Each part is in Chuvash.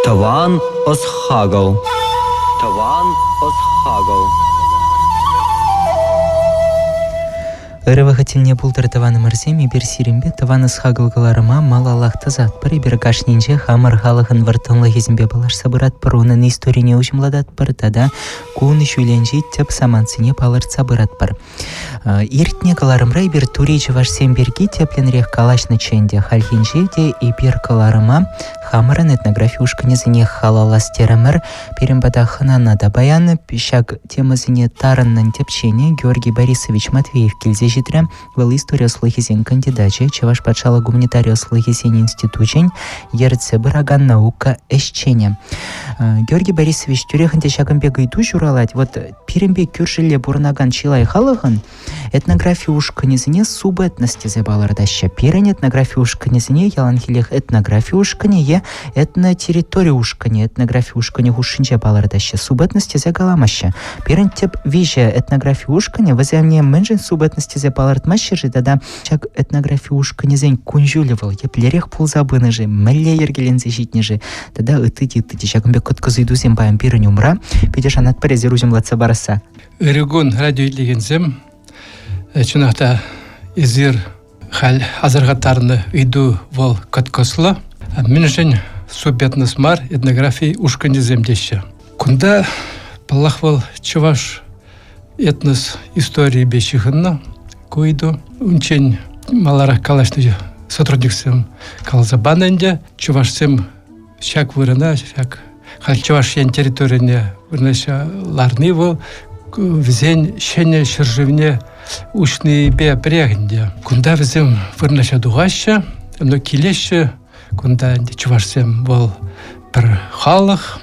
Тӑван ӑс-хакӑл. Тӑван ӑс-хакӑл. Ырӑ вӑхӑт тӗлне пултӑр, тӑванӑмӑрсем, эпир сирӗнпе тӑван ӑс-хакӑл кӑларӑма малаллах тӑсатпӑр. Эпир кашнинче хамӑр халӑхӑн вӑрттӑнлӑхӗсемпе паллашса пыратпӑр, унӑн историне уҫӑмлататпӑр тата кун ҫулӗнчи тӗп самантсене палӑртса пыратпӑр. Иртнӗ кӑларӑмра эпир тури чӑвашсем пирки тӗплӗнрех калаҫнӑччӗ ӗнтӗ. Хальхинче те эпир кӑларӑма хамӑрӑн этнографи ушкӑнӗсене халаллас терӗмӗр. Пирӗн пата хӑнана та паян ҫак темӑсене тарӑннӑн тӗпченӗ Георгий Борисович Матвеев килсе ҫитрӗ. Вӑл истори ӑслӑхӗсен кандидачӗ, Чӑваш патшалӑх гуманитари ӑслӑхӗсен институчӗн ертсе пыракан наука ӗҫченӗ. Георгий Борисович, тӳрех ӗнтӗ ҫакӑн пек ыйту ҫуралать. Вот пирӗн пек кӳршӗлле пурӑнакан чылай халӑхӑн этнографи ушкӑнӗсене субэтнос тесе палӑртаҫҫӗ. Пирӗн этнографи ушкӑнӗсене яланхиллех этнографи ушкӑнӗ е этнотерритори ушкӑнӗ, этнографи ушкӑнӗ хушшинче палӑртаҫҫӗ. Субэтнос тесе каламаҫҫӗ. Пирӗн тӗп виҫӗ этнографи ушкӑнӗ вӗсене мӗншӗн субэтнос тесе палӑртмаҫҫӗ-ши тата ҫак этнографи ушкӑнӗсен кун-ҫулӗ вӑл еплерех пулса пынӑ-ши, мӗнле йӗркеленсе ҫитнӗ-ши тата ытти те ытти те ҫакӑн пек кӑткӑс ыйтусем паян пирӗн умра. Питӗ шанатпӑр эсир уҫӑмлатса парасса. Ырӑ кун, радио итлекенсем. Чӑнах та эсир халь асӑрхаттарнӑ ыйту вӑл кӑткӑслӑ. Мӗншӗн субэтнос мар, этнографи ушкӑнӗсем теҫҫӗ. Кунта, паллах, вӑл чӑваш этнос историйӗпе ҫыхӑннӑ ку ыйту. Унччен маларах калаҫнӑ сотрудниксем каласа панӑ ӗнтӗ. Чӑвашсем ҫак вырӑна, ҫак халь Чӑваш Ен территорине вырнаҫа ларни вӑл вӗсен ҫӗнӗ ҫӗршывне уҫнипе пӗрех ӗнтӗ. Кунта вӗсем вырнаҫа тухаҫҫӗ, но килеҫҫӗ. Кунта ӗнтӗ чӑвашсем вӑл пӗр халӑх,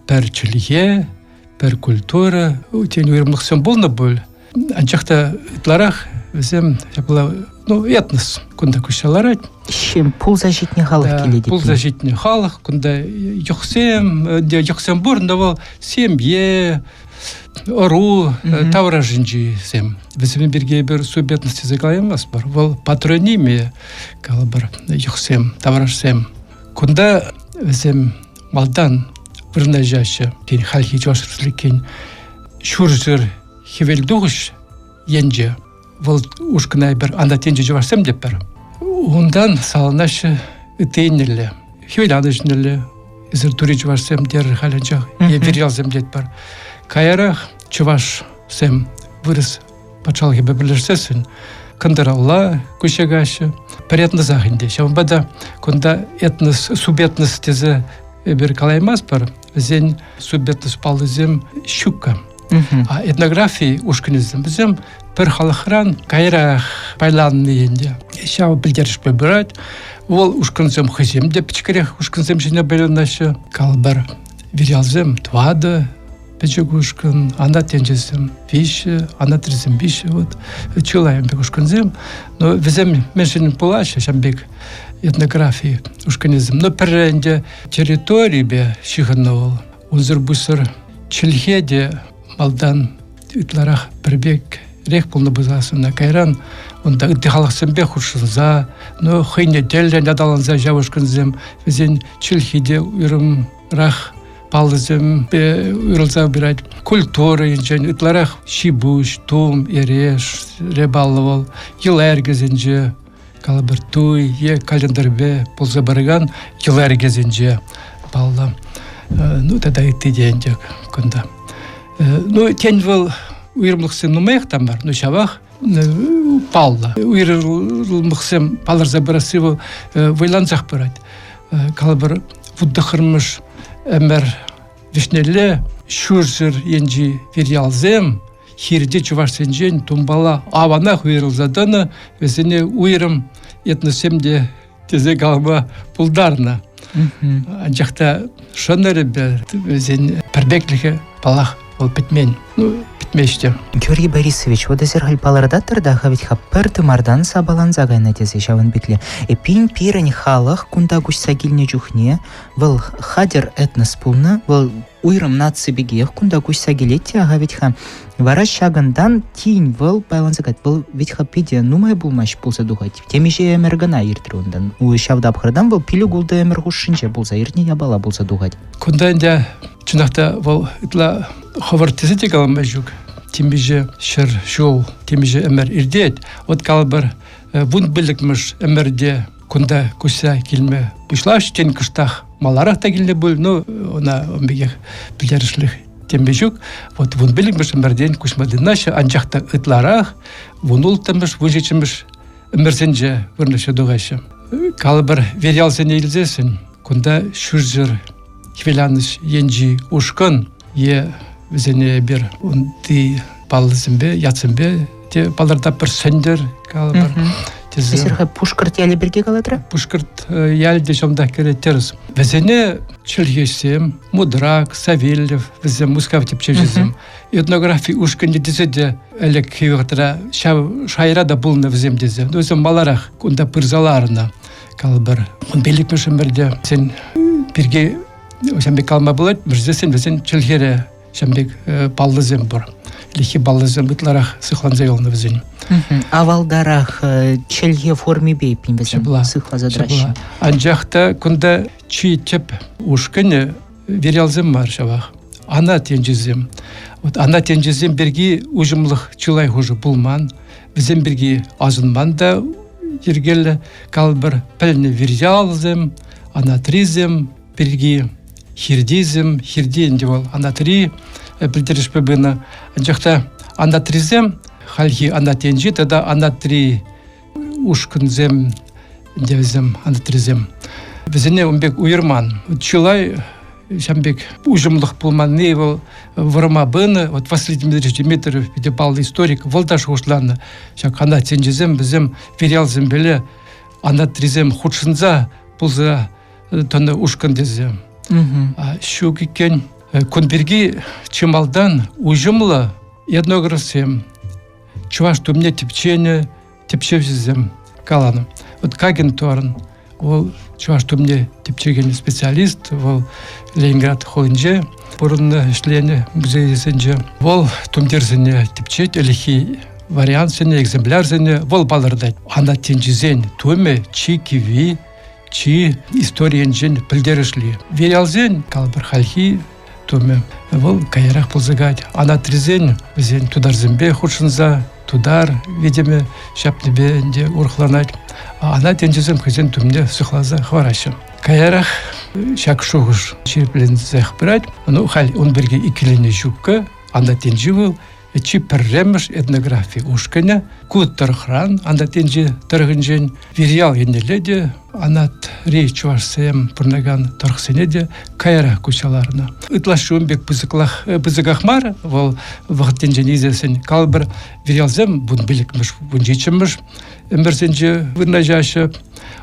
пӗр чӗлхе, пӗр культура, тен, уйрӑмлӑхсем пулнӑ пуль. Анчах та ытларах вӗсем ҫапла, ну, этнос кунта куҫса ларать. Ҫын пулса ҫитнӗ халӑх килет. Пулса ҫитнӗ халӑх, кунта йӑхсем, йӑхсем пур, но вӑл семье, ӑру таврашӗнчисем. Вӗсем пирки эпир субъектность тесе калаймастпӑр. Вӑл патронимия, калӑпӑр, йӑхсем, таврашсем. Кунта вӗсем малтан вырнаҫаҫҫӗ. Тен, хальхи Чӑваш Республикин ҫурҫӗр хӗвелтухӑҫ енче вӑл ушкӑна эпир анат енчи чӑвашсем тетпӗр. Унтан саланаҫҫӗ ытти еннелле. Хӗвеланӑҫнелле эсир тури чӑвашсем терӗр халь анчах е вирьялсем тетпӗр. Каярах чӑвашсем вырӑс патшалӑхӗпе пӗрлешсессӗн кӑнтӑралла куҫакаҫҫӗ. Пӗр этносах ӗнтӗ. Ҫавӑнпа та кунта этнос, субэтнос тесе эпир калаймастпӑр. Вӗсен субэтнос паллисем ҫуккӑ. А этнографи ушкӑнӗсем вӗсем пӗр халӑхран кайрах пайланнӑ ӗнтӗ. Ҫав пӗлтерӗшпе пырать. Вӑл ушкӑнсем хӑйсем те пӗчӗкрех ушкӑнсем ҫине пайланаҫҫӗ. Калӑпӑр, вирьялсем тӑватӑ, пӗчӗк ушкӑн, анат енчисем виҫҫӗ, анатрисем виҫҫӗ, вот чылай пек ушкӑнсем. Но вӗсем мӗншӗн пулаҫҫӗ ҫав пек этнографи ушкӑнӗсем? Но пӗрре ӗнтӗ территорипе ҫыхӑннӑ вӑл. Унсӑр пуҫсӑр чӗлхе те малтан ытларах пӗр пекрех пулнӑ пулсассӑн, кайран унта ытти халӑхсемпе хутшӑнса, ну, хӑйне тӗллӗн аталанса ҫав ушкӑнсем вӗсен чӗлхи те уйрӑмрах паллӑсемпе уйрӑлса пырать. Культура енчен ытларах ҫи-пуҫ, тум, эреш, паллӑ вӑл. Йӑла-йӗркесенче, калӑпӑр, туй е календарьпе пулса пыракан йӑла-йӗркесенче паллӑ. Ну, тата ытти те ӗнтӗ кунта. Ну, тен, вӑл уйрӑмлӑхсем нумаях та мар, но ҫавах паллӑ. Уйрӑмлӑхсем палӑрса пырасси вӑл вӑйлансах пырать. Калӑпӑр, вунтӑххӑрмӗш ӗмӗр вӗҫнелле ҫурҫӗр енчи вирьялсем хирти чӑвашсенчен тумпала аванах уйрӑлса тӑнӑ, вӗсене уйрӑм этноссем те тесе калама пултарнӑ. Анчах та шӑнӑрӗпе вӗсен пӗрпеклӗхӗ, паллах, вӑл пӗтмен. Ну, пӗтмест те. Георгий Борисович, вот эсир халь палӑртатӑр та-ха вӗт-ха пӗр тымартан сапаланса кайнӑ тесе ҫавӑн пекле. Эппин пирӗн халӑх кунта куҫса килнӗ чухне вӑл хатӗр этнос пулнӑ, вӑл уйрӑм наци пекех кунта куҫса килет те аха вӗт-ха. Вара ҫакӑнтан тин вӑл пайланса каять. Вӑл вӗт-ха питӗ нумай пулмасть пулса тухать. Темиҫе ӗмӗр кӑна иртрӗ унтан. Ҫав тапхӑртан вӑл пилӗк-ултӑ ӗмӗр хушшинче пулса иртнӗ япала пулса тухать. Кунта ӗнтӗ чӑнах та вӑл ытла хӑвӑрт тесе те калама ҫук. Темиҫе ҫӗр ҫул, темиҫе ӗмӗр иртет. Вот калӑпӑр, 15-мӗш ӗмӗрте кунта куҫса килме пуҫлаҫ. Тен, кӑштах маларах та килнӗ пуль, но ӑна ун пекех пӗлтерӗшлӗх темпе ҫук. Вот 15-мӗш ӗмӗртен куҫма тытӑнаҫҫӗ, анчах та ытларах 16-мӗш, 17-мӗш ӗмӗрсенче вырнаҫса тухаҫҫӗ. Калӑпӑр, верьялсене илсессӗн кунта ҫурҫӗр хӗвеланӑҫ енчи ушкӑн е вӗсене эпир унти паллӑсемпе, ятсемпе те палӑртатпӑр, Сӗнтӗр калӑпӑр. Тесе. Эсир Пушкӑрт ялӗ пирки калатӑр? Пушкӑрт ялӗ те ҫавӑнтах кӗрет тӗрӗс. Вӗсене чӗлхеҫсем, Мудрак, Савельев, вӗсем Мускав тӗпчевҫисем, этнографи ушкӑнӗ тесе те ӗлӗкхи вӑхӑтра ҫав шайра та пулнӑ вӗсем тесе. Вӗсем маларах кунта пырса ларнӑ, калӑпӑр. 15-мӗш ӗмӗрте сен пирки ҫавӑн пек калама пулать, вӗсен вӗсен чӗлхере ҫавӑн пек паллӑсем пур. Ӗлӗкхи паллӑсем ытларах сыхланса юлнӑ вӗсен. Авалтарах чӗлхе формипе эппин вӗсем сыхласа тӑраҫҫӗ. Анчах та кунта чи тӗп ушкӑнӗ вирьялсем мар ҫавах. Анат енчисем. Вот анат енчисем пирки уҫӑмлӑх чылай хушӑ пулман. Вӗсем пирки асӑнман та йӗркеллӗ. Калӑпӑр, пӗлнӗ вирьялсем, анатрисем пирки, хиртисем, хирти ӗнтӗ вӑл анатри пӗлтерӗшпе пынӑ. Анчах та анатрисем хальхи анат енчи тата анатри ушкӑнсем ӗнтӗ вӗсем, анатрисем. Вӗсене ун пек уйӑрман. Чылай ҫавӑн пек уҫӑмлӑх пулманни вӑл вӑрӑма пынӑ. Вот Василий Дмитриевич Дмитриев питӗ паллӑ историк, вӑл та шухӑшланӑ. Ҫак анатсенчисем вӗсем филиалсемпеле анатрисем хутшӑнса пулса тӑнӑ ушкӑн тесе. Ҫук иккен. Кун пирки чи малтан уҫӑмлӑ этнографсем, чӑваш тумне тӗпченӗ тӗпчевҫӗсем каланӑ. Вот Кагин Торн, вӑл чӑваш тумне тӗпчекен специалист, вӑл Ленинград хулинче пурӑннӑ, ӗҫленӗ музейсенче. Вӑл тумтирсене тӗпчет, ӗлӗкхи вариантсене, экземплярсене вӑл палӑртать. Анат тӗнчисен тумӗ чи кивви, чи истори енчен пӗлтерӗшли. Вирьялсен, калӑпӑр, хальхи тумӗ. Вӑл каярах пулса каять. Анатрисен вӗсен тутарсемпе хутшӑнса тутар витӗмӗ ҫапнипе ӗнтӗ урӑхланать. Анат енчисем хӑйсен тумне сыхласа хӑвараҫҫӗ. Каярах ҫак шухӑш ҫирӗпленсех пырать. Ну, халь ун пирки иккӗленӳ ҫуккӑ. Анат енчи вӑл чи пӗрремӗш этнографи ушкӑнӗ. Ку тӑрӑхран, Анат енчи тӑрӑхӗнчен Вирьял еннелле те, анатри чӑвашсем пурӑнакан тӑрӑхсене те каярах куҫса ларнӑ. Ытлашши ун пек пысӑклах, пысӑках мар, вӑл вӑхӑт енчен илсессӗн калӑпӑр, вирьялсем 15-мӗш, 17-мӗш ӗмӗрсенче вырнаҫаҫҫӗ.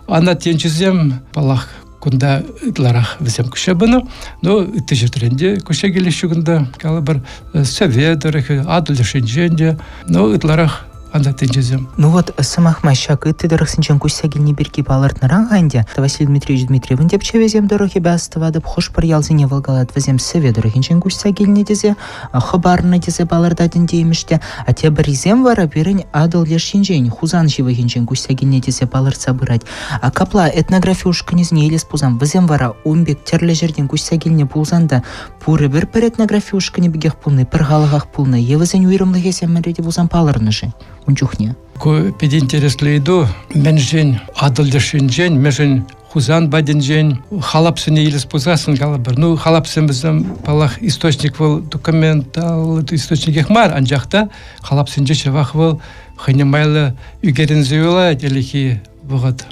Анат енчисем, паллах, кунта ытларах вӗсем куҫса пынӑ. Но ытти ҫӗртрен те куҫса килеҫҫӗ кунта, калӑпӑр, Сӗве тӑрӑхӗ, Атӑл лешӗнчен те, но ытларах антаттинчисем. Ну вот, сӑмах май, ҫак ытти тӑрӑхсенчен куҫса килни пирки палӑртнӑран-ха ӗнтӗ Василий Дмитриевич Дмитриевӑн тӗпчевӗсем тӑрӑхӗпе астӑватӑп, хӑш-пӗр ялсене вӑл калать, вӗсем Сӗве тӑрӑхӗнчен куҫса килнӗ тесе, хӑпарнӑ тесе палӑртать ӗнтӗ имӗш те. А тепӗрисем вара пирӗн Атӑл леш енчен, Хусан ҫывӑхӗнчен куҫса килнӗ тесе палӑртса пырать. А капла этнографи ушкӑнӗсене илес пулсан, вӗсем вара ун пек тӗрлӗ ҫӗртен куҫса килнӗ пулсан та пурӗпӗр пӗр этнографи ушкӑнӗ пекех пулнӑ, пӗр халӑхах пулнӑ е вӗсен уйрӑмлӑхӗсем мӗнре те пулсан палӑрнӑ-ши ун чухне? Ку питӗ интереслӗ ыйту. Мӗншӗн Атӑл тӗшшинчен, мӗншӗн Хусан патӗнчен халапсене илес пулсассӑн калӑпӑр. Ну, халапсем вӗсем, паллах, источник вӑл документаллӑ источникех мар, анчах та халапсенче ҫавах вӑл хӑйне майлӑ ӳкерӗнсе юлать ӗлӗкхи вӑхӑт.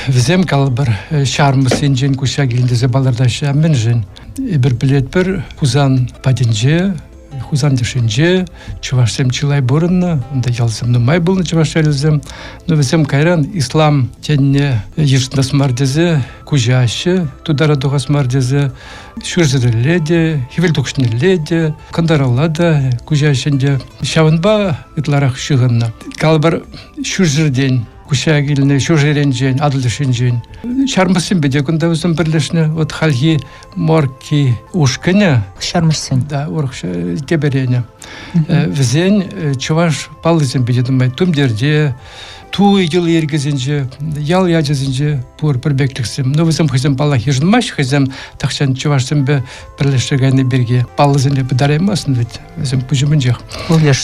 Вӗсем, калӑпӑр, Хусан тӗшӗнче чӑвашсем чылай пурӑннӑ, унта ялсем нумай пулнӑ чӑваш ялӗсем. Но вӗсем кайран ислам тӗнне йышӑнас мар тесе куҫаҫҫӗ, тутара тухас мар тесе ҫурҫӗрелле те, хӗвелтухӑҫнелле те, кӑнтӑралла та куҫаҫҫӗ ӗнтӗ. Ҫавӑнпа ытларах ҫыхӑннӑ. Калӑпӑр, ҫурҫӗртен куҫа килнӗ ҫурҫӗренчен, Атӑл тӗшӗнчен. Ҫармӑссемпе те кунта вӗсем пӗрлешнӗ. Вот хальхи Морки ушкӑнӗ. Ҫармӑссен. Да, урӑх тепӗренӗ. Вӗсен чӑваш паллисемпе те нумай тумтирте, туй йӑли-йӗркисенче, ял ячӗсенче пур пӗрпеклӗхсем. Но вӗсем хӑйсем паллах йышӑнмаҫҫӗ, хӑйсем тахҫан чӑвашсемпе пӗрлешсе кайнӑ пирки паллӑсене пытараймастӑн вӗт. Вӗсем пуҫ умӗнчех.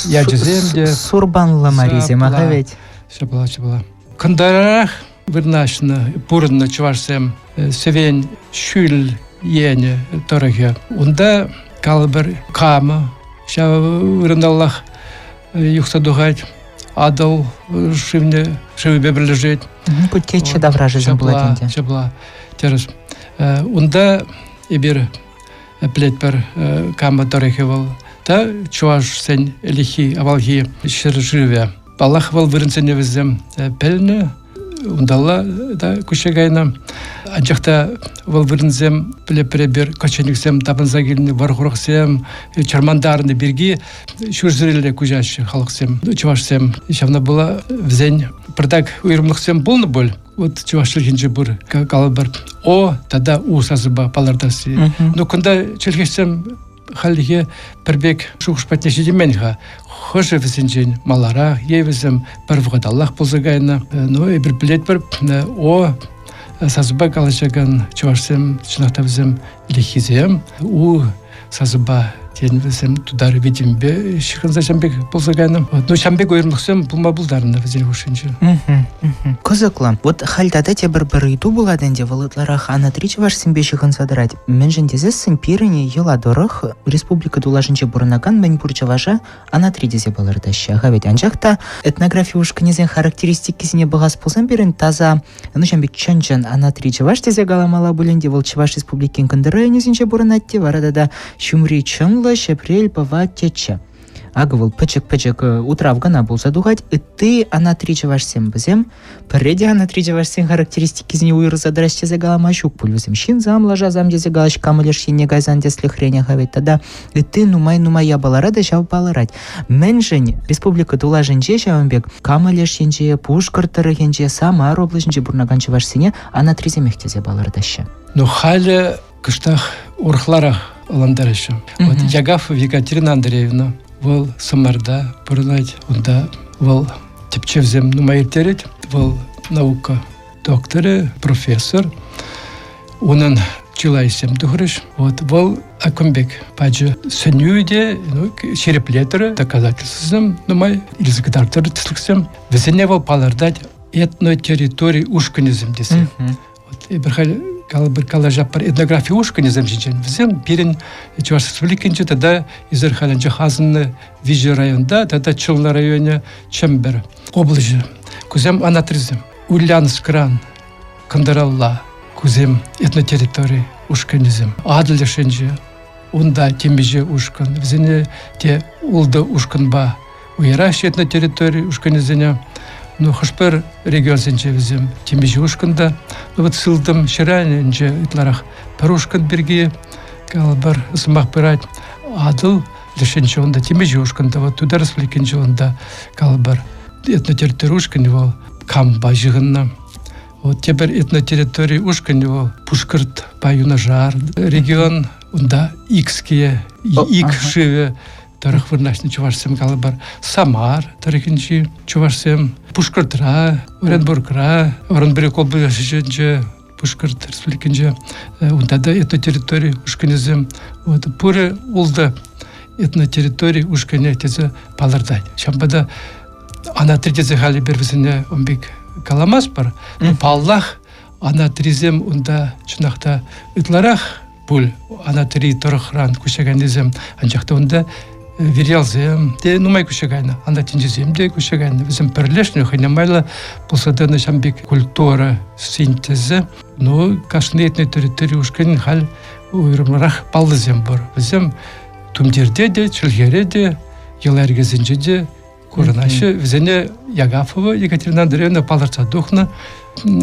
Ячӗсем те. Сурбанлӑ марисем, аха ведь. Ҫапла, ҫапла. Кӑнтарарах вырнаҫнӑ, пурӑннӑ чӑвашсем Сӗвен ҫӳл енӗ тӑрӑхӗ. Унта калӑпӑр Кама ҫав вырӑналлах юхса тухать. Атӑл шывне шывӗпе пӗрлешет. Ку Теччӗ таврашӗсем пулать ӗнтӗ. Ҫапла, тӗрӗс. Унта эпир пӗлетпӗр Кама тӑрӑхӗ вӑл та чӑвашсен ӗлӗкхи авалхи ҫӗршывӗ. Паллах, вӑл вырӑнсене вӗсем пӗлнӗ, унталла та куҫса кайнӑ. Анчах та вӑл вырӑнсем пӗлетпӗр эпир, кочевниксем тапӑнса килнӗ, вӑр-хурахсем чӑрмантарнӑ пирки ҫурҫӗрелле куҫаҫҫӗ халӑхсем, чӑвашсем. Ҫавна пула вӗсен пӗртак уйрӑмлӑхсем пулнӑ пуль. Вот чӑваш чӗлхинче пур, калӑпӑр, О тата У сасӑпа палӑртасси. Ну, кунта чӗлхеҫсем хальлӗхе пӗр пек шухӑш патне ҫитеймен-ха. Хӑшӗ вӗсенчен маларах, е вӗсем пӗр вӑхӑталлах пулса кайнӑ. Ну, эпир пӗлетпӗр, О сасӑпа калаҫакан чӑвашсем, чӑнах та вӗсем лиххисем, У сасӑпа тен вӗсем тутар витӗмпе ҫыхӑнса ҫам пек пулса кайнӑ. Ну, ҫам пек уйрӑмлӑхсем пулма пултарнӑ вӗсен хушшинче. Кӑсӑклӑ. Вот халь тата тепӗр пӗр ыйту пулать ӗнтӗ, вӑл ытларах анатри чӑвашсемпе ҫыхӑнса тӑрать. Мӗншӗн тесессӗн пирӗн йӑла тӑрӑх республика тулашӗнче пурӑнакан мӗн пур чӑваша анатри тесе палӑртаҫҫӗ. Аха ведь анчах та этнографи ушкӑнӗсен характеристикисене пӑхас пулсан пирӗн таса, ну ҫам пек чӑн-чӑн анатри чӑваш тесе каламалла пулин те вӑл Чӑваш Республикин кӑнтӑр районӗсенче пурӑнать те вара тата ҫумри Чӑнлӑ, Ҫӗпрел, Пӑва, Теччӗ. Акӑ вӑл пӗчӗк-пӗчӗк утрав кӑна пулса тухать. Ытти анатри чӑвашсем вӗсем пӗрре те анатри чӑвашсен характеристикисене уйӑрса тӑраҫ тесе калама ҫук пуль вӗсем. Ҫынсам, лашасам тесе калаҫ, кам леш енне кайсан тӗслӗхрен аха вӗт тата ытти нумай-нумай япалара та ҫав палӑрать. Мӗншӗн республика тулашӗнче ҫавӑн пек Кама леш енче, Пушкӑрт тӑрӑхӗнче, Самар облаҫӗнче пурӑнакан чӑвашсене анатрисемех тесе палӑртаҫҫӗ? Ну, халӗ кӑштах урӑхларах ӑнлантараҫҫӗ. Вот Ягафова Екатерина Андреевна, вӑл Самарта пурӑнать, унта вӑл тӗпчевсем нумай ирттерет. Вӑл наука докторӗ, профессор. Унӑн чылай ӗҫсем тухрӗҫ. Вот вӑл акӑм пек пачӗ сӗнӳ те, ну, ҫирӗплетрӗ, доказательствӑсем нумай илсе кӑтартрӗ тӗслӗхсем. Вӗсене вӑл палӑртать этнотерритори ушкӑнӗсем тесе. Вот эпир халь калӑпӑр калаҫатпӑр этнографи ушкӑнӗсем ҫинчен. Вӗсем пирӗн Чӑваш Республикинче тата Изер халӗнче асӑннӑ виҫӗ районта тата Чӑллӑ районӗ, Чӗмпӗр облаҫӗ. Кусем анатрисем. Ульяновскран кӑнтӑралла кусем этнотерритори ушкӑнӗсем. Атӑл лешенче унта темиҫе ушкӑн. Вӗсене те ултӑ ушкӑнпа уйӑраҫҫӗ этнотерритори ушкӑнӗсене. Ну, хӑш-пӗр регионсенче вӗсем темиҫе ушкӑнта. Ну, вот сылтӑм ҫыранӗнче ытларах пӗр ушкӑн пирки калӑпӑр сӑмах пырать. Атӑл лешенче унта темиҫе ушкӑнта, вот Тутар Республикинче унта калӑпӑр этнотерритори ушкӑнӗ вӑл кампа ҫыхӑннӑ. Вот тепӗр этнотерритори ушкӑнӗ вӑл Пушкӑртпа юнашар регион, унта Икские, Ик шывӗ тӑрӑх вырнаҫнӑ чӑвашсем калӑпӑр Самар тӑрӑхӗнчи чӑвашсем, Пушкӑртра, Оренбургра, Оренбург облаҫӗнче, Пушкӑрт Республикинче, унта та этнотерритори ушкӑнӗсем. Вот пурӗ ултӑ этнотерритори ушкӑнӗ тесе палӑртать. Ҫавӑнпа та анатри тесе халӗ эпир вӗсене ун пек каламастпӑр. Паллах, анатрисем унта чӑнах та ытларах пуль анатри тӑрӑхран куҫса кайнисем. Анчах та унта вирьялсем те нумай куҫса кайнӑ, анатинчисем те куҫса кайнӑ. Вӗсем пӗрлешнӗ, хӑйне майлӑ пулса тӑнӑ ҫам пек культура синтезӗ. Ну, кашни этнотерритори ушкӑнӗн халь уйрӑмрах паллӑсем пур. Вӗсем Тумтирте те, чӗлхере те, йӑла-йӗркесенче те курӑнаҫҫӗ. Вӗсене Ягафова Екатерина Андреевна палӑртса тухнӑ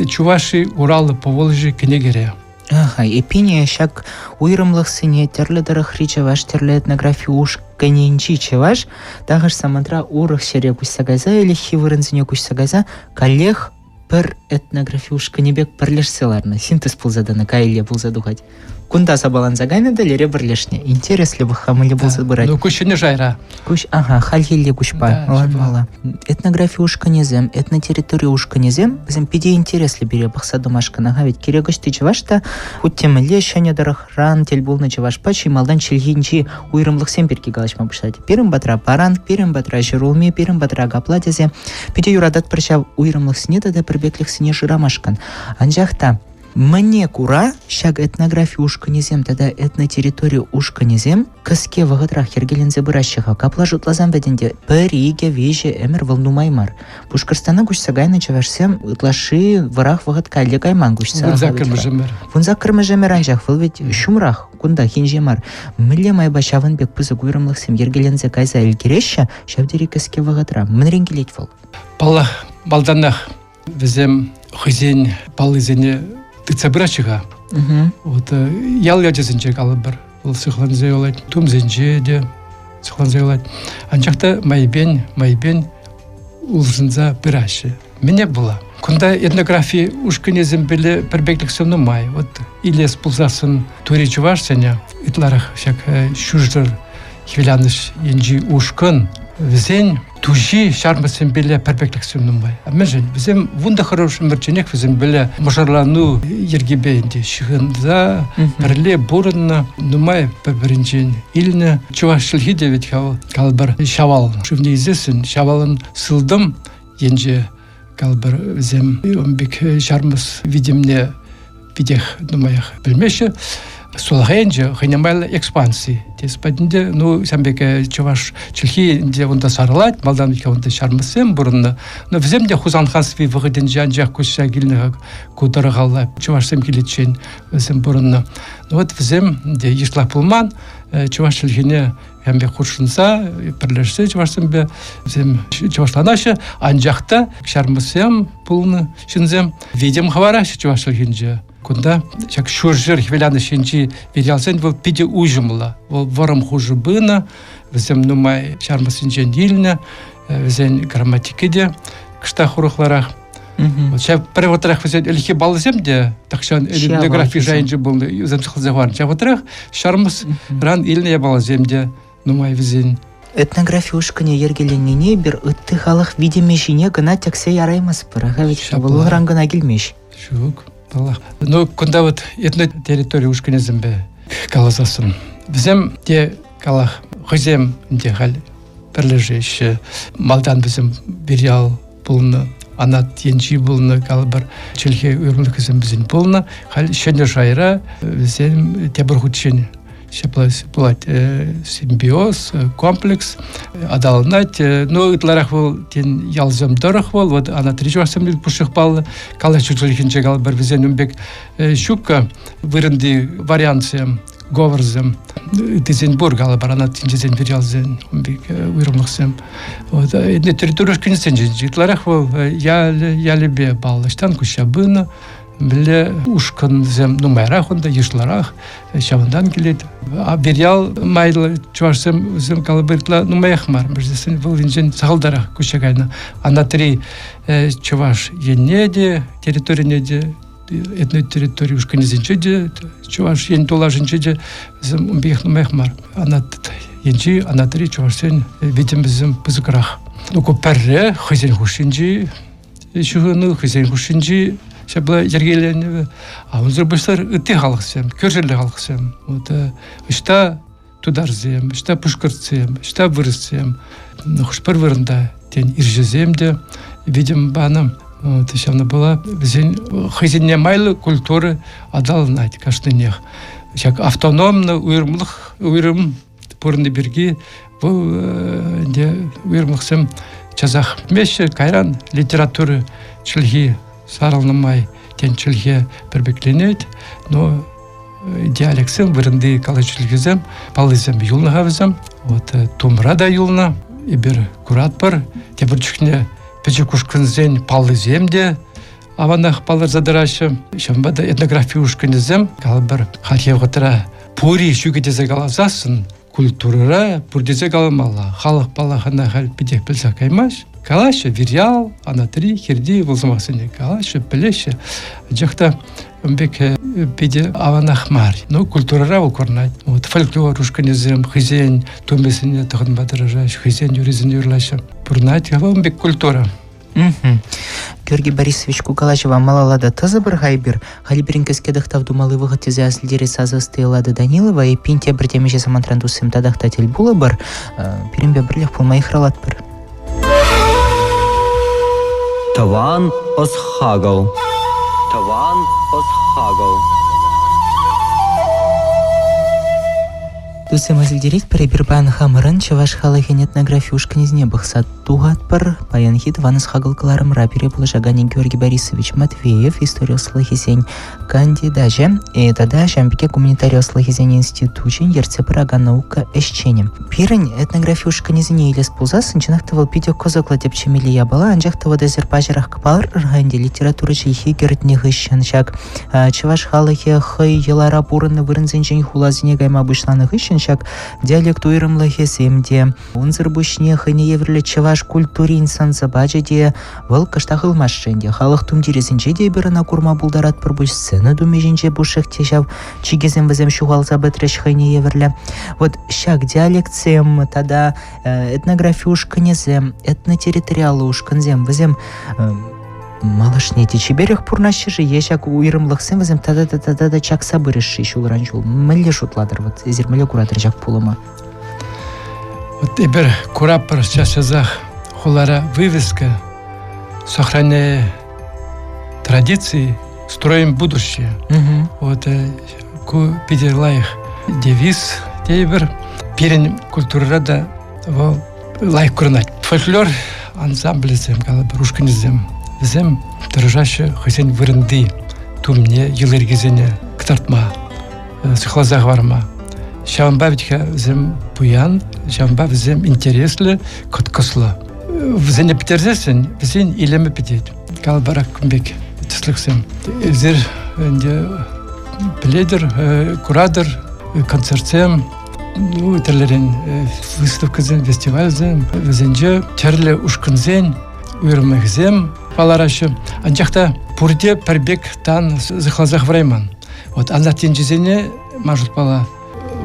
Чуваши Урал Поволжье кӗнекере. Аха, эппин ҫак уйрӑмлӑхсене тӗрлӗ тӑрӑхри чӑваш тӗрлӗ этнографи ушкӑнӗнчи чӑваш тахӑш самантра урӑх ҫӗре куҫса кайса ӗлӗкхи вырӑнсене куҫса кайса каллех пӗр этнографи ушкӑнӗ пек пӗрлешсе ларнӑ, синтез пулса тӑнӑ, каялла пулса тухать. Кунта сапаланса кайнӑ та лере пӗрлешнӗ. Интереслӗ пӑх-ха мӗнле пулса пырать. Ну, куҫ ҫӗнӗ шайра. Куҫ, ага, хальхилле куҫпа ӑнланмалла. Этнографи ушкӑнӗсем, этнотерритори ушкӑнӗсем, вӗсем питӗ интереслӗ пире пӑхса тӑмашкӑн. Ага, ведь кирек ӑҫти чӑваш та хуть те мӗнле ҫӗнӗ тӑрӑхран тӗл пулнӑ чӑвашпа чи малтан чӗлхинчи уйрӑмлӑхсем пирки калаҫма пуҫлать. Пирӗн патра паранг, пирӗн патра ҫӗрулми, пирӗн патра капла тесе питӗ юрататпӑр ҫав уйрӑмлӑхсене тата пӗрпеклӗхсене шырамашкӑн. Анчах та мӗне кура ҫак этнографи ушкӑнӗсем тата этнотерритори ушкӑнӗсем кӗске вӑхӑтрах йӗркеленсе пыраҫҫӗ-ха. Капла шутласан вӗт ӗнтӗ пӗр, икӗ, виҫӗ ӗмӗр вӑл нумай мар. Пушкӑртстана куҫса кайнӑ чӑвашсем ытлашши вӑрах вӑхӑт калле кайман куҫса. Вунсаккӑрмӗш ӗмӗр. Вунсаккӑрмӗш ӗмӗр анчах вӑл вӗт ҫумрах, кунта инҫе мар. Мӗнле майпа ҫавӑн пек пысӑк уйрӑмлӑхсем йӗркеленсе кайса ӗлкӗреҫҫӗ ҫав тери кӗске вӑхӑтра? Мӗнрен килет вӑл? Паллах, малтанах вӗсем хӑйсен паллисене тытса пыраҫҫӗ-ха. Вот ял ячӗсенче калӑпӑр, вӑл сыхланса юлать, тумсенче те сыхланса юлать. Анчах та майӗпен, майӗпен улшӑнса пыраҫҫӗ. Мӗне пула? Кунта этнографи ушкӑнӗсемпеле пӗрпеклӗхсем нумай. Вот илес пулсассӑн тури чӑвашсене ытларах ҫак ҫурҫӗр хӗвеланӑҫ енчи ушкӑн вӗсен туҫи ҫармӑссемпеле пӗрпеклӗхсем нумай. Мӗншӗн? Вӗсем вунтӑхӑрмӗш ӗмӗрчченех вӗсемпеле мӑшӑрлану йӗркипе ӗнтӗ ҫыхӑнса пӗрле пурӑннӑ, нумай пӗр-пӗринчен илнӗ. Чӑваш чӗлхи те вӗт-ха вӑл, калӑпӑр, Ҫавал шывне илсессӗн Ҫавалӑн сылтӑм енче калӑпӑр, вӗсем ун пек ҫармӑс витӗмне питех нумаях пӗлмеҫҫӗ. Сулахай енче хӑйне майлӑ экспанси тес патӗнче, ну, ҫавӑн пек чӑваш чӗлхи ӗнтӗ унта сарӑлать, малтан унта ҫармӑссем пурӑннӑ. Но вӗсем те Хусан ханстви вӑхӑтӗнче анчах куҫса килнӗ ку тӑрӑхалла чӑвашсем киличчен вӗсем пурӑннӑ. Ну вот вӗсем те йышлах пулман, чӑваш чӗлхине ҫавӑн пек хутшӑнса, пӗрлешсе чӑвашсемпе вӗсем чӑвашланаҫҫӗ, анчах та ҫармӑссем пулнӑ ҫынсем витӗм хӑвараҫҫӗ чӑваш чӗлхинче. Кунта ҫак ҫурҫӗр хӗвеланӑҫ енчи вирьялсен вӑл питӗ уҫӑмлӑ. Вӑл вӑрӑм хушӑ пынӑ, вӗсем нумай ҫармӑссенчен илнӗ, вӗсен грамматики те кӑштах урӑхларах. Вот ҫав пӗр вӑхӑтрах вӗсен ӗлӗкхи паллӑсем те тахҫан этнографи шайӗнче пулнӑ, вӗсем сыхласа хӑварнӑ. Ҫав вӑхӑтрах ҫармӑсран илнӗ япаласем те нумай вӗсен. Этнографи ушкӑнӗ йӗркеленнине эпир ытти халӑх витӗмӗ ҫине кӑна тӗксе яраймастпӑр. Аха ведь вӑл унран кӑна килмест. Ҫук, паллах. Ну, кунта вот этнотерритори ушкӑнӗсемпе каласассӑн. Вӗсем те калах хӑйсем ӗнтӗ халь пӗрлешеҫҫӗ. Малтан вӗсем вирьял пулнӑ, анат енчи пулнӑ, калӑпӑр, чӗлхе уйрӑмлӑхӗсем вӗсен пулнӑ. Халь ҫӗнӗ шайра вӗсем тепӗр хутчен ҫапла пулать симбиоз, комплекс аталанать. Ну, ытларах вӑл, тен, ялсем тӑрӑх вӑл, вот анатри чӑвашсем пушшех паллӑ, калаҫу чӗлхинче калӑпӑр, вӗсен ун пек ҫукка вырӑнти вариантсем, говорсем, ыттисен пур калӑпӑр, анат тӗнчесен пир ялсен ун пек уйрӑмлӑхсем. Вот, территори ушкӑнӗсенчен ытларах вӑл ялӗ, ялӗпе паллӑ, ӑҫтан куҫса пынӑ, мӗнле ушкӑнсем нумайрах унта, йышлӑрах, ҫавӑнтан килет. А вирьял майлӑ чӑвашсем вӗсем калӑпӑр ытла нумаях мар, мӗншӗн вӑл енчен сахалтарах куҫса кайнӑ. Анатри чӑваш енне те, территорине те, этнотерритори ушкӑнӗсенче те, Чӑваш Ен тулашӗнче те вӗсем ун пекех нумаях мар. Анат енчи, анатри чӑвашсен витӗмӗсем пысӑкрах. Ну, ку пӗрре хӑйсен хушшинчи ҫыхӑну, хӑйсен хушшинчи ҫапла йӗркеленӗвӗ. А унсӑр пуҫлар ытти халӑхсем, кӳршӗллӗ халӑхсем. Вот ӑҫта тутарсем, ӑҫта пушкӑртсем, ӑҫта вырӑссем, хӑш-пӗр вырӑнта, тен, ирҫесем те витӗм панӑ. Вот, ҫавна пула вӗсен хӑйсене майлӑ культура аталанать кашнинех. Ҫак автономлӑ уйрӑмлӑх, уйрӑм пурӑнни пирки вӑл ӗнтӗ уйрӑмлӑхсем часах пӗтмеҫҫӗ. Кайран литература чӗлхи сарӑлнӑ май тен чӗлхе пӗрпекленет, но. Диалектсем, вырӑнти калаҫу чӗлхисем, паллисем юлнӑ-ха вӗсем. Вот тумра та юлнӑ. Эпир куратпӑр. Тепӗр чухне пӗчӗк ушкӑнсен паллисем те аванах палӑрса тӑраҫҫӗ. Ҫавӑнпа та этнографи ушкӑнӗсем, калӑпӑр, хальхи вӑхӑтра пури ҫукӗ тесе каласассӑн культурӑра пур тесе каламалла. Халӑх паллах ӑна халь питех пӗлсех каймасть. Калаҫҫӗ вирьял, анатри, хирти вӑл сӑмахсене калаҫҫӗ, пӗлеҫҫӗ. Анчах та ун пек питӗ аванах мар. Ну, культурӑра вӑл курӑнать. Вот фольклор ушкӑнӗсем хӑйсен тумӗсене тӑхӑнма тӑрӑшаҫҫӗ, хӑйсен юррисене юрлаҫҫӗ. Пурӑнать ун пек культура. Георгий Борисович, ку калаҫӑва малалла та тӑсӑпӑр-ха эпир. Халӗ пирӗн кӗске тӑхтав тумалли вӑхӑт тесе асилтерет сасӑ ӑсти Эллада Данилова. Эппин тепӗр темиҫе самантран туссем татах та тӗл пулӑпӑр. Пирӗнпе пӗрлех пулма йыхравлатпӑр. Тӑван ӑс-хакӑл. Тӑван ӑс-хакӑл. Туссем асилтеретпӗр, эпир паян хамӑрӑн чӑваш халӑхӗн этнографи ушкӑнӗсене пӑхса тухатпӑр. Паянхи тӑван ӑс-хакӑл кӑларӑмра пире пулӑшаканӗ Георгий Борисович Матвеев, истори ӑслӑхӗсен кандидачӗ тата ҫавӑн пекех гуманитари ӑслӑхӗсен институчӗн ертсе пыракан наука ӗҫченӗ. Пирӗн этнографи ушкӑнӗсене илес пулсассӑн, чӑнах та вӑл питӗ кӑсӑклӑ тӗпчемелли япала, анчах та вӑт эсир паҫӑрах палӑртрӑр-ха ӗнтӗ литература чӗлхи кӗртнӗ хыҫҫӑн ҫак чӑваш халӑхӗ хӑй йӑлара пурӑннӑ вырӑнсенчен хуласене кайма пуҫланӑ хыҫҫӑн ҫак диалект уйрӑмлӑхӗсем те, унсӑр пуҫне хӑйне евӗрлӗ чӑваш культурин сӑн-сӑпачӗ те вӑл кӑштах ылмашрӗ ӗнтӗ. Халӑх тумтирӗсенче те эпир ӑна курма пултаратпӑр пуль, сцена тумӗ ҫинче пушшех те ҫав чикӗсем вӗсем ҫухалса пӗтрӗҫ хӑйне евӗрлӗ. Вот ҫак диалектсем тата этнографи ушкӑнӗсем, этнотерриториаллӑ ушкӑнсем, вӗсем малашне те чиперех пурӑнаҫҫӗ-ши е ҫак уйрӑмлӑхсем вӗсем тата та тата та чакса пырӗҫ-ши ҫулран ҫул? Мӗнле шутлатӑр вот эсир мӗнле куратӑр ҫак пулӑма? Вот эпир куратпӑр час-часах хулара вывеска «Сохраняя традиции, строим будущее». Вот ку питӗ лайӑх девиз тейӗпӗр. Пирӗн культурӑра та вӑл лайӑх курӑнать. Фольклор ансамблӗсем, калӑпӑр, ушкӑнӗсем, вӗсем тӑрӑшаҫҫӗ хӑйсен вырӑнти тумне, йӑли-йӗркисене кӑтартма, сыхласа хӑварма. Ҫавӑнпа вӗт-ха вӗсем пуян, ҫавӑнпа вӗсем интереслӗ, кӑткӑслӑ. Вӗсене пӗтерсессӗн вӗсен илемӗ пӗтет. Калӑпӑр кун пек тӗслӗхсем. Эсир ӗнтӗ пӗлетӗр, куратӑр, концертсем, ну, тӗрлӗрен выставкӑсем, фестивальсем, вӗсенче тӗрлӗ ушкӑнсен уйрӑмлӑхӗсем палӑраҫҫӗ. Анчах та пурте пӗр пек тан сыхласа хӑварайман. Вот анат енчисене, ман шутпала,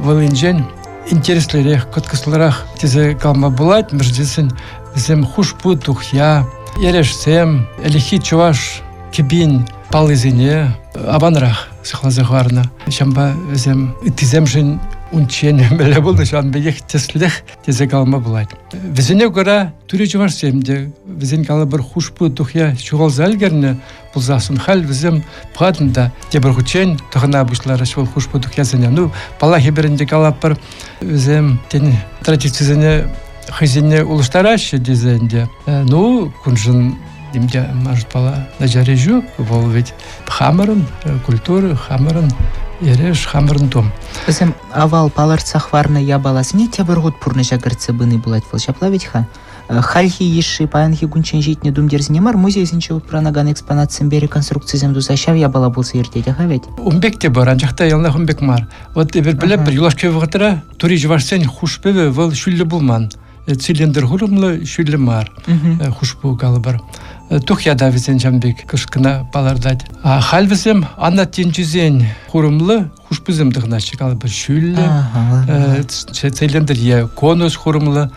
вӑл енчен интереслӗрех, кӑткӑслӑрах тесе калама пулать. Мӗншӗн тесен вӗсем хушпу, тухья, эрешсем, ӗлӗкхи чӑваш кӗпин паллисене аванрах сыхласа хӑварнӑ. Ҫавӑнпа вӗсем ыттисемшӗн унччен мӗнле пулнӑ, ҫавӑн пекех тӗслӗх тесе калама пулать. Вӗсене кура тӳрӗ чӑвашсем те вӗсен калӑпӑр хушпу тухья ҫухалса ӗлкӗрнӗ пулсассӑн халь вӗсем пӑхатӑн та тепӗр хутчен тӑхӑна пуҫларӗҫ вӑл хушпу тухьясене. Ну, паллах, эпир ӗнтӗ калатпӑр, вӗсем тен традицисене хӑйсене улӑштараҫҫӗ тесе ӗнтӗ. Ну, куншӑн ним те шутпала начарри ҫук. Вӑл ведь хамӑрӑн культура, хамӑрӑн эреш, хамӑрӑн тум. Вӗсем авал палӑртса хӑварнӑ япаласене тепӗр хут пурнӑҫа кӗртсе пыни пулать вӑл. Ҫапла вӗт-ха? Хальхи йышши паянхи кунччен ҫитнӗ тумтирсене мар, музейсенче упранакан экспонатсемпе реконструкцисем туса ҫав япала пулса иртет-ха вӗт? Ун пек те пур, анчах та яланах ун пек мар. Вот эпир пӗлетпӗр, юлашки вӑхӑтра тури чӑвашсен хушпӑвӗ вӑл ҫӳллӗ пулман. Цилиндр хурӑмлӑ ҫӳллӗ мар хушпу калӑпӑр. Тухья та вӗсен ҫавӑн пек кӑшкӑна палӑртать. А халь вӗсем анат енчисен хурӑмлӑ хушпусем тӑхӑнаҫҫӗ, калӑпӑр, ҫӳллӗ цилиндр е конус хурӑмлӑ.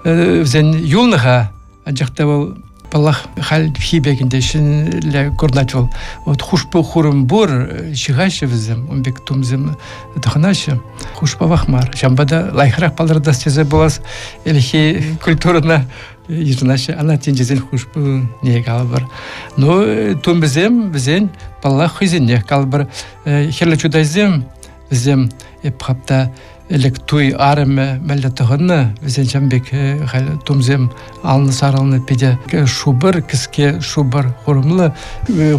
Вӗсен юлнӑ-ха, анчах та вӑл паллах, хальхи пек ӗнтӗ ҫӗнӗлле курӑнать вӑл. Вот хушпу хурӑм пур, ҫыхаҫҫӗ вӗсем, ун пек тумсем тӑхӑнаҫҫӗ. Хушпавах мар. Ҫавӑнпа та лайӑхрах палӑртас тесе пулас ӗлӗкхи культурӑна йышӑнаҫҫӗ. Ана тӗнчесен хушпуне калӑпӑр. Ну, тумӗсем вӗсен, паллах, хӑйсеннех калӑпӑр. Хӗрлӗ Чутайсем вӗсем эп хапта. Ӗлӗк туй арӑмӗ мӗнле тӑхӑннӑ, вӗсен ҫавӑн пек халь тумсем алнӑ сарӑлнӑ питӗ шупӑр, кӗске шупӑр хурӑмлӑ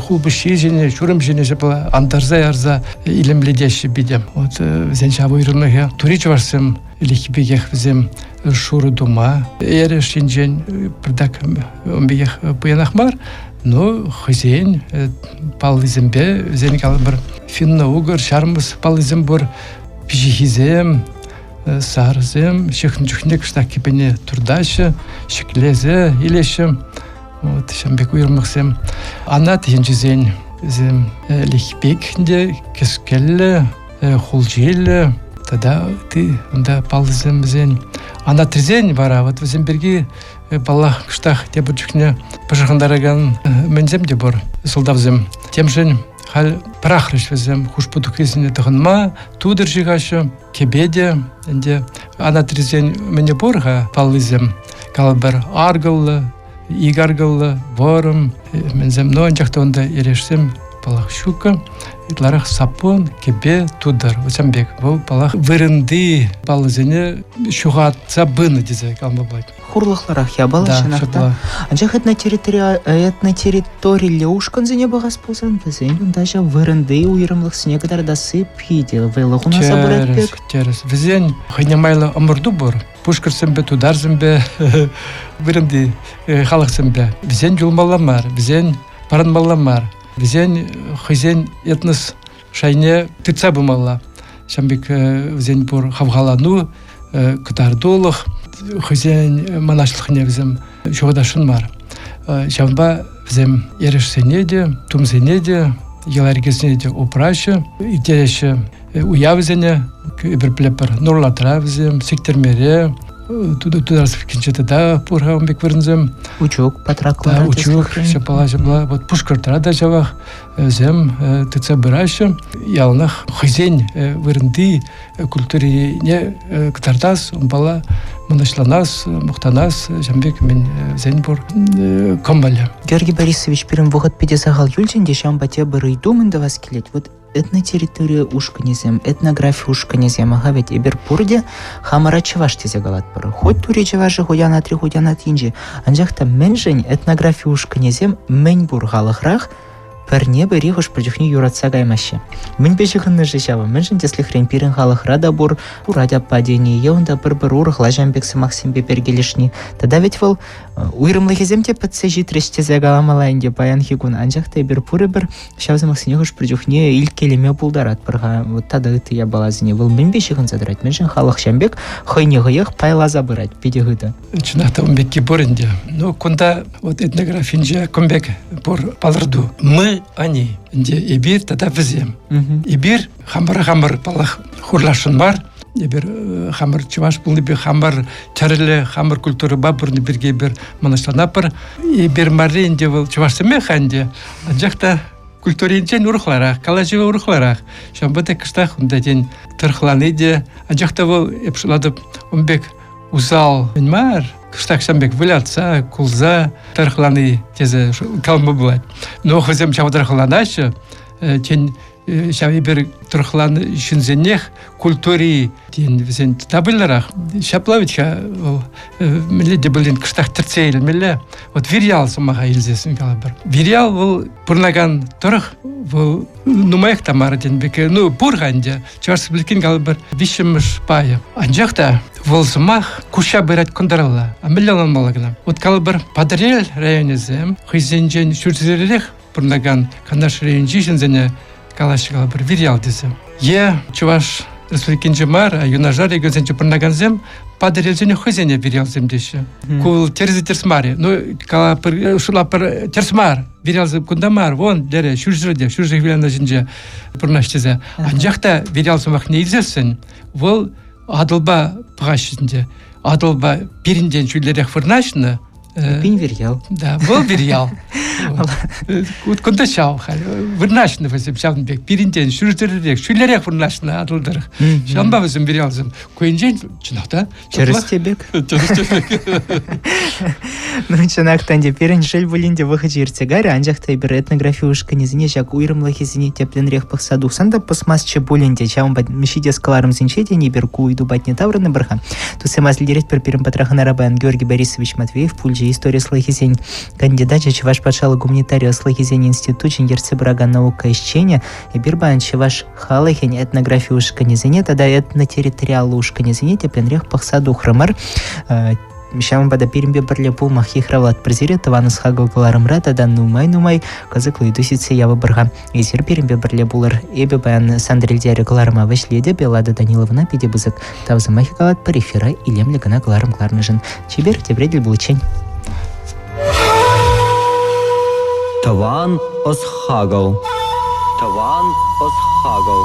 хулпуҫҫи ҫине, ҫурӑм ҫине ҫапла антарса ярса илемлетеҫҫӗ питӗ. Вот вӗсен ҫав уйрӑмлӑхӗ. Тури чӑвашсем ӗлӗкхи пекех вӗсем шурӑ тума эреш ҫинчен пӗртак ун пекех пуянах мар, но хӑйсен паллисемпе вӗсен калӑпӑр финно-угор ҫармӑс паллисем пур, пиҫихисем, сарӑсем ҫыхнӑ чухне кӑштах кӗпене туртаҫҫӗ, ҫӗклесе илеҫҫӗ. Вот ҫавӑн пек уйрӑмлӑхсем. Анат енчисен вӗсем ӗлӗкхи пек те кӗскеллӗ, хулҫиллӗ тата ытти унта паллисем вӗсен. Анатрисен вара вот вӗсем пирки паллах кӑштах тепӗр чухне пӑшӑрхантаракан мӗнсем те пур сӑлтавсем. Темшӗн халь пӑрахрӗҫ вӗсем хушпу тухрисене тӑхӑнма, тутӑр ҫыхаҫҫӗ, кӗпе те ӗнтӗ анатрисен мӗне пур-ха паллисем. Калӑпӑр, аркӑллӑ, ик аркӑллӑ, вӑрӑм, мӗнсем, но анчах та унта эрешсем паллах ҫуккӑ. Ытларах саппун, кӗпе, тутӑр, вӗсем пек. Вӑл, паллах, вырӑнти паллӑсене ҫухатса пынӑ тесе калама пулать. Хурлӑхлӑрах япала Да, чӑнах та. ҫапла. Анчах этнотерриторилле ушкӑнсене пӑхас пулсан вӗсен унта ҫав вырӑнти уйрӑмлӑхсене кӑтартасси питӗ вӑйлӑ хунаса пырать Тӗрӗс, пек. тӗрӗс. Вӗсен хӑйне майлӑ ӑмӑрту пур. Пушкӑртсемпе, тутарсемпе, вырӑнти халӑхсемпе. Вӗсен юлмалла мар, вӗсен парӑнмалла мар. Вӗсен хӑйсен этнос шайне тытса пымалла. Ҫавӑн пек вӗсен пур хавхалану, кӑтартулӑх, хӑйсен мӑнаҫлӑхне вӗсем ҫухатасшӑн мар. Ҫавӑнпа вӗсем эрешсене те, тумсене те, йӑла-йӗркесене те упраҫҫӗ, ирттереҫҫӗ уявсене. Эпир пӗлетпӗр, Нурлатра вӗсем, Сиктӗрмере, Тутарсовкинче тата пур-ха ун пек вырӑнсем. Учук, Патраклара. Да, Учук, ҫапла, ҫапла. Вот Пушкӑртра та ҫавах вӗсем тытса пыраҫҫӗ. Яланах хӑйсен вырӑнти культурине кӑтартас, унпала мӑнаҫланас, мухтанас, ҫавӑн пек мӗн вӗсен пур кӑмӑлӗ. Георгий Борисович, пирӗн вӑхӑт питӗ сахал юлчӗ ӗнтӗ, ҫавӑнпа тепӗр ыйту мӗн тӑвас килет. Вот этнотерритори ушкӑнӗсем, этнографи ушкӑнӗсем, аха ведь эпир пурте хамӑра чӑваш тесе калатпӑр. Хоть тури чӑвашӗ, хоть анатри, хоть анат енчи. Анчах та мӗншӗн этнографи ушкӑнӗсем мӗн пур халӑхрах пӗрне-пӗри хӑш-пӗр чухне юратса каймаҫҫӗ. Мӗнпе ҫыхӑннӑ-ши ҫавӑ? Мӗншӗн тӗслӗхрен пирӗн халӑхра та пур хурать аппа тени е унта пӗр-пӗр урӑхла ҫам пек сӑмахсемпе перкелешни. Тата вӗт вӑл уйрӑмлӑхӗсем те пӗтсе ҫитрӗҫ тесе каламалла ӗнтӗ паянхи кун. Анчах та эпир пурӗпӗр ҫав сӑмахсене хӑш-пӗр чухне илткелеме пултаратпӑр-ха. Вот тата ытти япаласене вӑл мӗнпе ҫыхӑнса тӑрать? Мӗншӗн халӑх ҫам пек хӑйне хӑех пайласа пырать питӗ хытӑ? Чӑнах та ун пекки пур ӗнтӗ. Ну, кунта вот этнографинче кун пек пур палӑрту. Мы, они. Ӗнтӗ эпир тата вӗсем. Эпир хамӑра хамӑр, паллах, хурласшӑн мар. Эпир хамӑр чӑваш пулнипе хамӑр тӗрлӗ, хамӑр культурӑпа пурӑннӑ пирки эпир мӑнаҫланатпӑр. Эпир марри ӗнтӗ вӑл чӑвашсемех ӗнтӗ. Анчах та культуринчен урӑхларах, калаҫӑвӗ урӑхларах. Ҫавӑнпа та кӑштах унта тен тӑрӑхлани те. Анчах та вӑл, эп шутлатӑп, ун пек усал мар, кӑштах ҫавӑн пек вылятса, кулса тӑрӑхлани тесе калама пулать. Но хӑйсем ҫав тӑрӑхланаҫҫӗ, тен, ҫав эпир тӑрӑхланӑ ҫынсенех культури тен вӗсен тапӑллӑрах. Ҫапла вӗт-ха вӑл мӗнле те пулин кӑштах тӗртсе илмелле. Вот вирьял сӑмаха илсессӗн калӑпӑр. Вирьял вӑл пурӑнакан тӑрӑх вӑл нумаях та мар тен пек. Ну, пур-ха ӗнтӗ. Чӑваш Республикин калӑпӑр виҫҫӗмӗш пайӗ. Анчах та вӑл сӑмах куҫа пырать кӑнтӑралла. А мӗнле ӑнланмалла кӑна? Вот калӑпӑр Патӑрьел районӗсем хӑйсенчен ҫурҫӗререх пурӑнакан Канаш районӗнчи ҫынсене калаҫҫӗ калӑпӑр вирьял тесе. Е Чӑваш Республикинче мар, а юнашар регионсенче пурӑнакансем Патӑрьелсене хӑйсене вирьялсем теҫҫӗ. Ку вӑл тӗрӗс тӗрӗс мар. Ну, калапӑр, шутлапӑр тӗрӗс мар. Вирьялсем кунта мар, вон, лере, ҫурҫӗрте, ҫурҫӗр хӗвеланӑҫӗнче пурӑнаҫ тесе. Анчах та вирьял сӑмахне илсессӗн, вӑл Атӑлпа пӑхаҫҫӗ ӗнтӗ. Атӑлпа пирӗнтен ҫӳллӗрех вырнаҫнӑ. Эппин вирьял. Да, вӑл вирьял. Кунта ҫав халь вырнаҫнӑ вӗсем ҫавӑн пек. Пирӗнтен ҫӳлтерех, ҫӳлерех вырнаҫнӑ Атӑл тӑрӑх. Ҫавӑнпа вӗсем вирьялсем. Ку енчен чӑнах та. Тӗрӗс те пек. Тӗрӗс те пек. Ну, чӑнах та ӗнтӗ пирӗн шел пулин те вӑхӑчӗ иртсе кайрӗ, анчах та эпир этнографи ушкӑнӗсене ҫак уйрӑмлӑхӗсене тӗплӗнрех пӑхса тухсан та пӑсмастчӗ пулин те ҫавӑнпа ҫитес кӑларӑмсенче те эпир ку ыйту патне таврӑнӑпӑр-ха. Туссем асилтеретпӗр пирӗн патра хӑнара паян Георгий Борисович Матвеев пулчӗ истори ӑслӑхӗсен кандидачӗ, Чӑваш патшалӑх гуманитари ӑслӑхӗсен институчӗн ертсе пыракан наука ӗҫченӗ. Эпир паян чӑваш халӑхӗн этнографи ушкӑнӗсене тата этнотерриториаллӑ ушкӑнӗсене тӗплӗнрех пӑхса тухрӑмӑр. Ҫавӑнпа та пирӗнпе пӗрле пулмах йыхравлатпӑр сире тӑван ӑс-хакӑл кӑларӑмра тата нумай-нумай кӑсӑклӑ ыйту сӳтсе явӑпӑр-ха. Эсир пирӗнпе пӗрле пулӑр. Эпӗ паян Сандрильтере кӑларӑма вӗҫлетӗп. Эллада Даниловна питӗ пысӑк тав сӑмахӗ калатпӑр эфира илемлӗ кӑна кӑларӑм кӑларнӑшӑн. Чипер тепре тӗл пуличчен. Тӑван ӑс-хакӑл. Тӑван ӑс-хакӑл.